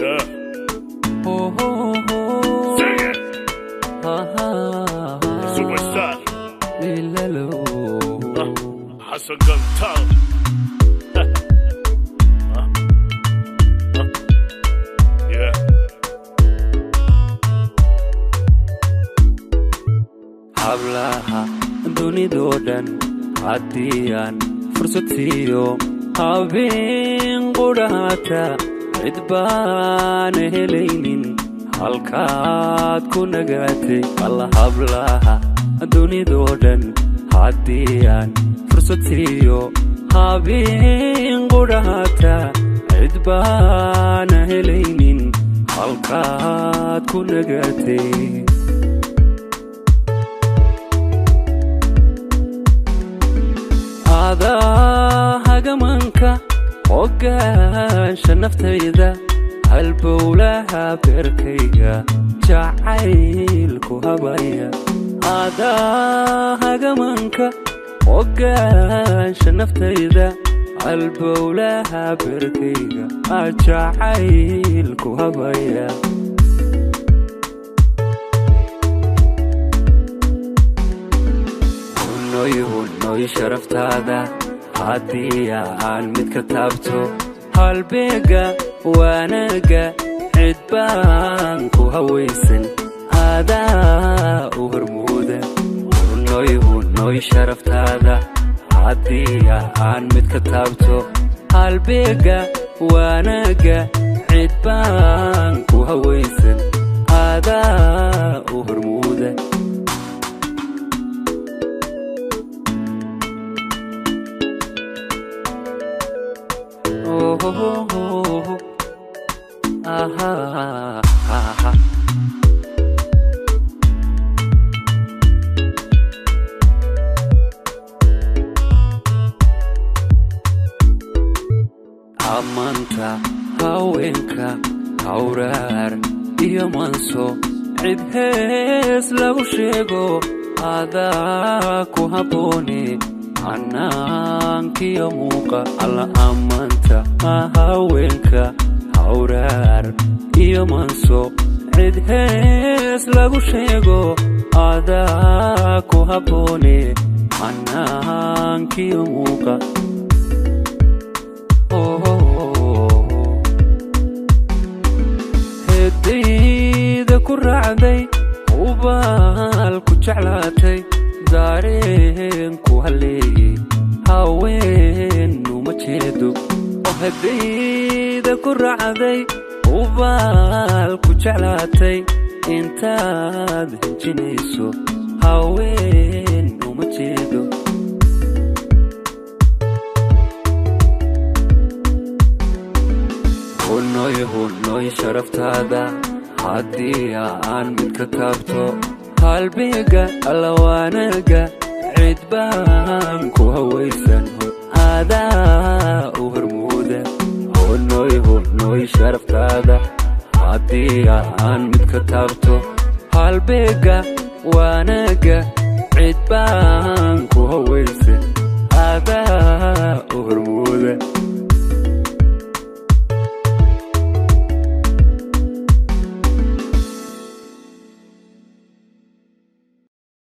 Yeah. Ho, ho, ho. Sing it. Ha, ha, ha. Superstar. Lilalo. Hassan Gantal. Yeah. Hablaha dunidoo dhan haddii aan fursad siiyo habeen qudhaata, cid baan helaynin halkaad ku nagaatay. Alla, hablaha dunidoo dhan haddii aan fursad siiyo habeen qudhaata, cid baan helaynin halkaad ku nagaatay. Adaa hagamanka hogaansha naftayda, halbowlaha beerkayga jacaylku habaya. Adaa hagamanka hogaansha naftayda, halbowlaha beerkayga jacaylku habaya. Hunnoy, hunnoy sharaftaada haddii aan mid ka taabto, halbeega waanaga cid baan ku hawaysan, adaa u hormuuda. Hunnoy, hunnoy sharaftaada haddii aan mid ka taabto, halbeega waanaga cid baan ku hawaysan, adaa u hormuuda. Oh, oh, oh, oh. Aha, aha. Ammaanta haweenka hawraar iyo manso, cid hees lagu sheego adaa ku habboone hanaankiyo muuqa. Alla, ammaanta haweenka hawraar iyo manso, cid hees lagu sheego adaa ku habboone hanaankiyo muuqa. Hedayda ku raacday, hubaal ku jeclaatay, daareen ku halleeyey, haweenuma jeedo. Hedayda ku raacday, hubaal ku jeclaatay, intaad hinjinayso haween uma jeedo. Hunnoy, hunnoy sharaftaada haddii aan mid ka taabto, halbeega allawaanaga cid baan ku hawaysan, adaa u hormuuda. Hunnoy, hunnoy sharaftaada haddii aan mid ka taabto, halbeega waanaga cid baan